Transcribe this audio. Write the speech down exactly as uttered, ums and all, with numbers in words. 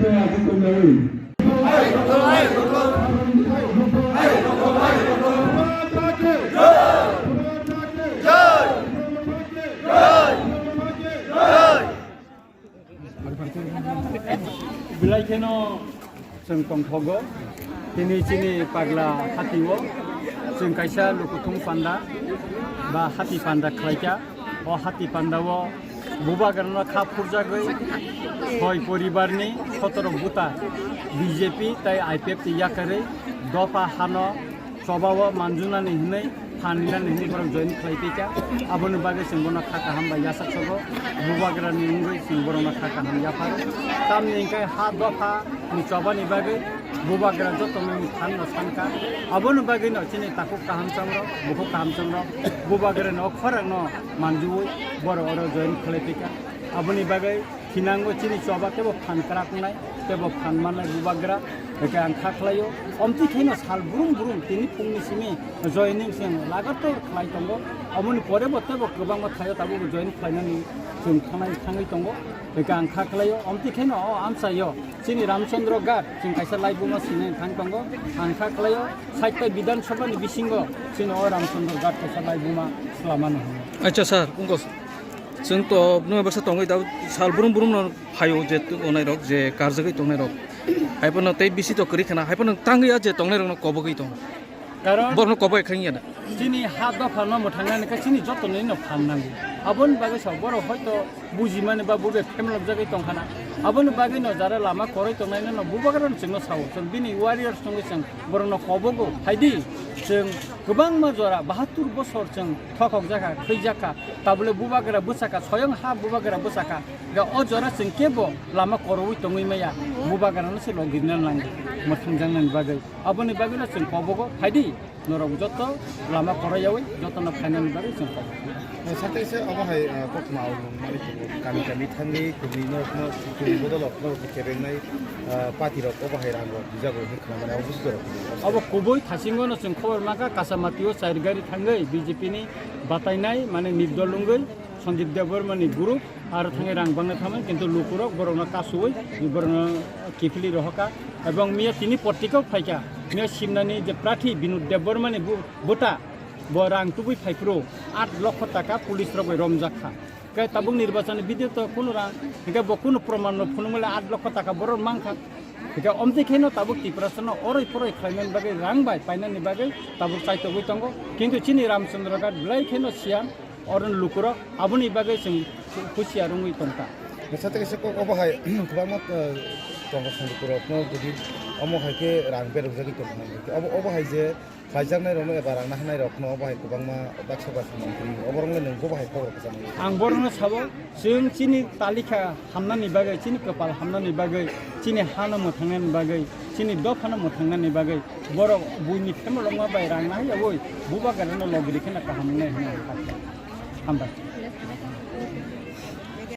Belai kheno chwng tongthogo. Tini chini pagla hatio chwng kaisa lukuthum panda ba hati panda khlaikha. O hati pandao bubagrano kha phurjagwi soi poribarni sotoro buta B J P tai I P F T yakarwi dopha hano chobao manjunani hinwi phan rinani hinwi borok join khlai tongkha. Aboni bagwi chwng bono kha kaham bai yachak sogo, bubagrani wngwi chwng borokno kha kaham yapharo. Tamni hwnkhe ha dopha ni chobani bagwi bubagra jotono ni phan no sankha. Aboni bagwi no chini takhuk kaham chongrok, bukhuk kaham chongrok bubagrani o khorang no manjui borok oro join khlai tongkha. Aboni bagwi thinango chini choba tebo phan kwrak wngnai, tebo phan mannai bubagra. Hwnkhe ang kha khlaio, omtwi khaino sal brum brum tini phungni simi joining chwng lagatar khlai tongo. Omoni pore bo tebo kwbangma thaio tabukbo join khlainani chwng thanai thangwi tongo. Hwnkhe ang kha khlaio, omtwi khaino o amchaio chini Ramchandra Ghat chwng kaisa laibuma sinai thang tongo. Ang kha khlaio, site bai Bidhan Sabha ni bisingo chini o Ramchandra Ghat kaisa laibuma swlamano hwnwi. Acha sir, wngkha. Chwng to bwrwi baksa tongwi da sal brum brum no phaio je tongnai rok, je karjagwi tongnai rok. Hai phano tei bisi to kwrwi khana, hai phano tangwi ya je tongnai rok no kobogwi tong. Karon borok no koboi khang ya da. Chini ha dopha no mwthangnani khe chini joto ni no phan nango. Aboni bagwi sa borok hoito bujimani ba bubai phemlok jagwi tong khana. Aboni bagwi no jara lama koroi tongnai no bubagra no chwng no sao. Chwng bini warriors tongwi chwng borok no kobogo. Phaidi chwng kwbangma jora bahatur bosor chwng thokhok jakha, thwi jakha, tabule bubagra bwsakha, soyong ha bubagra bwsakha. Ga o jora chwng kebo lama koroi tongwi maya, bubagra no se logirna nango, mwthangjaknani bagwi. Aboni bagwi no chwng kobogo, phaidi norok joto lama koroi yawi joto no phainani bagwi chwng kobogo. Sate se obo hai, ah, kokma o nung mani tongo. Kami kami thangwi kumi no, no, kumi bodol no, no kebengnai, ah, party rok obo hai rang rok bijago hinwi khna mani obo se jorok. Abo kubui thasingo no chwng khobor mankha, Kasamati o chair gari thangwi B J P ni batainai mane nirdol wngwi Sanjib Debbarma ni group aro thangwi rang bangna thamwi kintu lukurok borokno kasuwi borokno kiphilwi rohorkha ebong miya tini portikao phaikha miya simnani je prathi Binod Debbarma ni bu-, bwta bo rang tubui phaiphuru aat lokho taka police rok bai romjak kha. Khe tabuk nirbachani video to kunu rang, hingke bo kunu proman no phunukmale aat lokho taka borok mankha. Hingke omtwi kheno tabuk Tiprasa no oroi poroi khlainani bagwi rang bai painani bagwi tabuk chaitogwi tongo. Kintu chini Ramchandra Ghat belai kheno siyan oro lukurok aboni bagwi chwng husiar wngwi tongkha. Sate kaisa kok obo hai kwbangma, eh, tongo songduk rok no jodi omo hai khe rang berajagwi tongkha. Obo, obo hai je Khlaijaknai rokno eba rang naharnai rokno obo hai kwbangma baksa baksa mantri, oborokno nwng bo hai khobor kwchangma. Ang borokno sabo, chwng chini talikha hamnani bagwi, chini kwpal hamnani bagwi, chini hano mwthangnani bagwi, chini dophano mwthangnani bagwi, borok buini phemalokma bai rang nahai yaui bubagrano logiri kheno kaham wngnai hwnwi ang kha. Hambai.